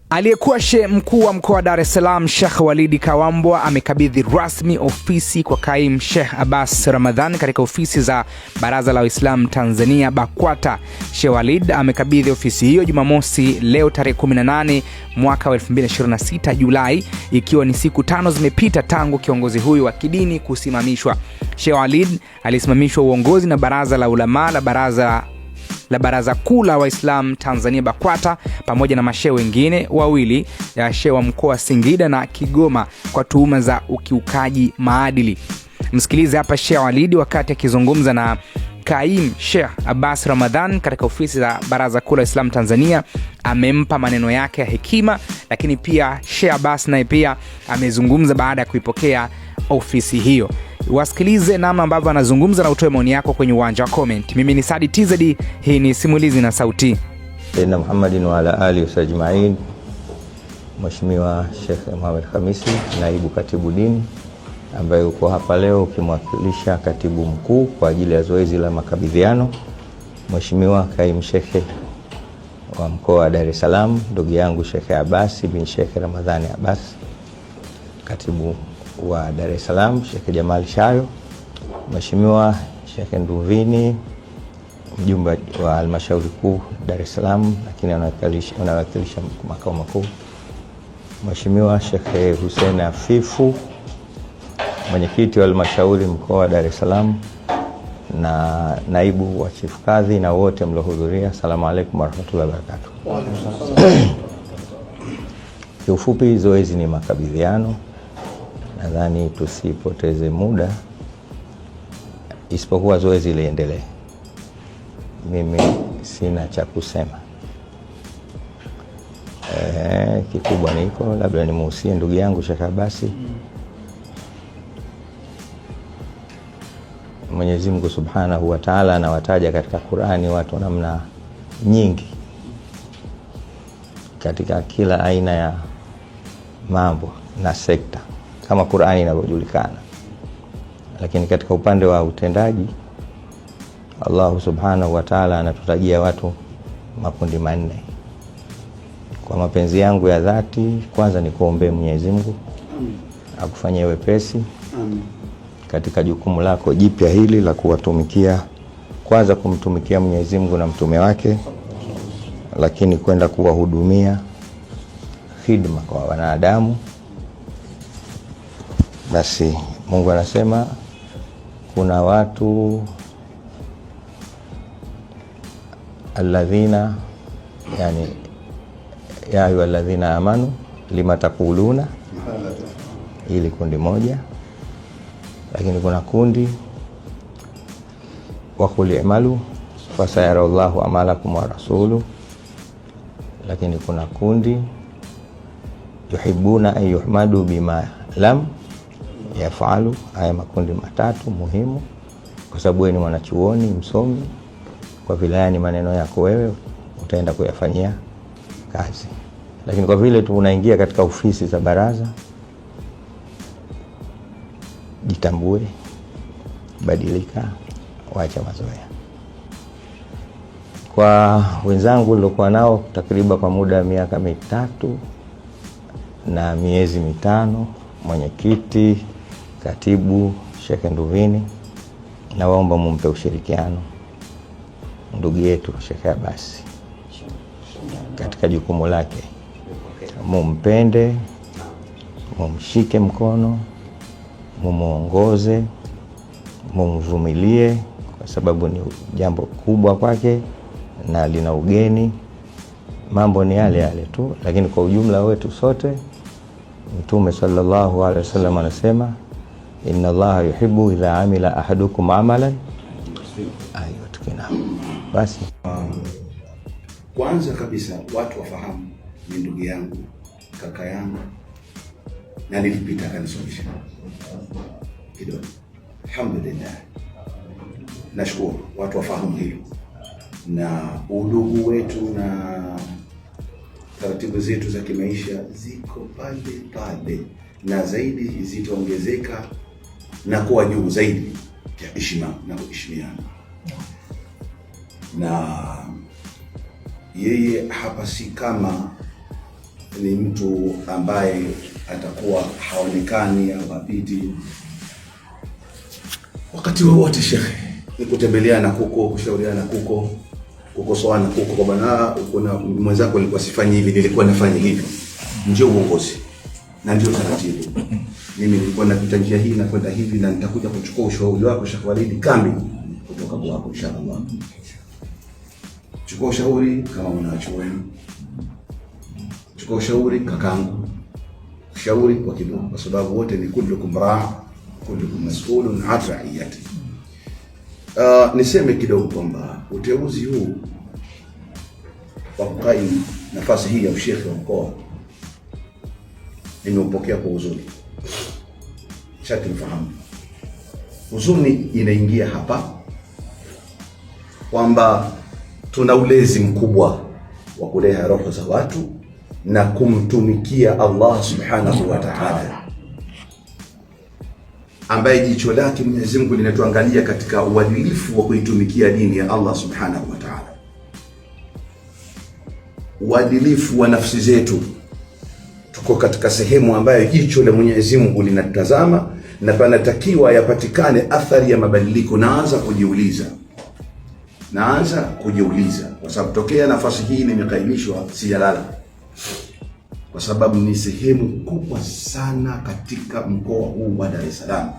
Aliyekuwa shehe mkuu wa mkoa wa Dar es Salaam Sheikh Walidi Kawambwa amekabidhi rasmi ofisi kwa kaimu Sheikh Abbas Ramadhan katika ofisi za Baraza la Waislamu Tanzania BAKWATA. Sheikh Walid amekabidhi ofisi hiyo Jumamosi leo tarehe 18 mwaka wa 2026 Julai, ikiwa ni siku 5 zimepita tangu kiongozi huyu wa kidini kusimamishwa. Sheikh Walid alisimamishwa uongozi na Baraza la Ulamaa la Baraza Kuu la Waislamu Tanzania BAKWATA pamoja na mashehe wengine wawili, ya shehe wa mkoa wa Singida na Kigoma kwa tuhuma za ukiukaji maadili. Msikilize hapa Sheikh Walidi wakati akizungumza na Kaim Sheikh Abbas Ramadhan katika ofisi za Baraza Kuu la Waislamu Tanzania. Amempa maneno yake ya hekima, lakini pia Sheikh Abbas naye pia amezungumza baada ya kuipokea ofisi hiyo. Wasikilize namna ambavyo anazungumza na utoe maoni yako kwenye uwanja wa comment. Mimi ni Sadi TZD, hii ni Simulizi na Sauti. Sayyidina Muhammadin wa ala alihi ajma'in. Mheshimiwa Sheikh Muhammad Khamisi, naibu katibu dini, ambaye uko hapa leo ukimwakilisha katibu mkuu kwa ajili ya zoezi la makabidhiano. Mheshimiwa kaimu shekhe wa mkoa wa Dar es Salaam, ndugu yangu Sheikh Abbas bin Sheikh Ramadhani Abbas, katibu wa Dar es Salaam Sheikh Jamal Shayo, Mheshimiwa Sheikh Nduvini, mjumbe wa halmashauri kuu Dar es Salaam, lakini anawakilisha makao makuu, Mheshimiwa Sheikh Hussein Afifu, mwenyekiti wa halmashauri mkoa wa Dar es Salaam na naibu wa chief kadhi na wote mliohudhuria, asalamu alaykum warahmatullahi wabarakatuh. Kiufupi, zoezi ni makabidhiano. Nadhani tusipoteze muda, isipokuwa zoezi liendelee. Mimi sina cha kusema. Kikubwa niko labda nimuhusie ndugu yangu Sheikh Abasi. Mwenyezi Mungu Subhanahu wa Ta'ala anawataja katika Qur'ani watu namna nyingi katika kila aina ya mambo na sekta kama Qur'ani inavyojulikana, lakini katika upande wa utendaji Allah Subhanahu wa Ta'ala anatutajia watu makundi manne. Kwa mapenzi yangu ya dhati, kwanza ni kuombee Mwenyezi Mungu akufanyie wepesi katika jukumu lako jipya hili la kuwatumikia, kwanza kumtumikia Mwenyezi Mungu na mtume wake, lakini kwenda kuwahudumia khidma kwa wanadamu. Basi Mungu anasema kuna watu alladhina, yani ya ayuha alladhina amanu lima taquluna, ili kundi moja. Lakini kuna kundi waqul i'malu fasayara Allahu amalakum wa rasulu. Lakini kuna kundi yuhibbuna an yuhmadu bima lam yafalu. Haya makundi matatu muhimu, kwa sababu wewe ni mwanachuoni msomi, kwa vile haya ni maneno yako wewe, utaenda kuyafanyia kazi. Lakini kwa vile tunaingia katika ofisi za baraza, jitambue, badilika, wacha mazoea. Kwa wenzangu niliokuwa nao takriban kwa muda wa miaka 3 na miezi 5, mwenyekiti, katibu Sheikh Nduvini, nawaomba mumpe ushirikiano ndugu yetu Sheikh Abbas katika jukumu lake, mumpende, mumshike mkono, mumuongoze, mumvumilie, kwa sababu ni jambo kubwa kwake na lina ugeni. Mambo ni yale yale tu, lakini kwa ujumla wetu sote, Mtume sallallahu alaihi wasallam anasema inna Allaha yuhibbu idha amila ahadukum amalan ayutkina. Basi kwanza kabisa watu wafahamu ni ndugu yangu, kaka yangu, na nilipita akanisomesha kidogo. Alhamdulillah, nashukuru watu wafahamu hilo, na udugu wetu na taratibu zetu za kimaisha ziko pale pale, na zaidi zitaongezeka na kuwa juu zaidi ya heshima na kuheshimiana. Na yeye hapa si kama ni mtu ambaye atakuwa haonekani au hapiti wakati wowote. Shekhe, ni kutembeleana kuko, kushauriana kuko, kukosoana kuko, kwa bana, uko na mwenzako, nilikuwa sifanyi hivi, nilikuwa nafanya hivi. Ndio uongozi na ndio taratibu. Mimi nilikuwa napita njia hii na kwenda hivi, na nitakuja kuchukua ushauri wako Sheikh Walidi kambi kutoka kwako inshallah. Chukua ushauri kama mwanachuoni, chukua ushauri kakangu, ushauri kwa kidogo, kwa sababu wote ni kullukum raa kullukum mas'ulun an ra'iyati. Niseme kidogo kwamba uteuzi huu wa kukaimu nafasi hii ya ushekhe wa mkoa nimeupokea kwa huzuni. Shati mfahamu, huzuni inaingia hapa kwamba tuna ulezi mkubwa wa kulea roho za watu na kumtumikia Allah subhanahu wa ta'ala, ambaye jicho lake Mwenyezi Mungu linatuangalia katika uadilifu wa kuitumikia dini ya Allah subhanahu wa ta'ala, uadilifu wa nafsi zetu. Tuko katika sehemu ambayo jicho la Mwenyezi Mungu linatazama na panatakiwa yapatikane athari ya mabadiliko. Naanza kujiuliza kwa sababu tokea nafasi hii nimekaimishwa sijalala, kwa sababu ni sehemu kubwa sana katika mkoa huu wa Dar es Salaam.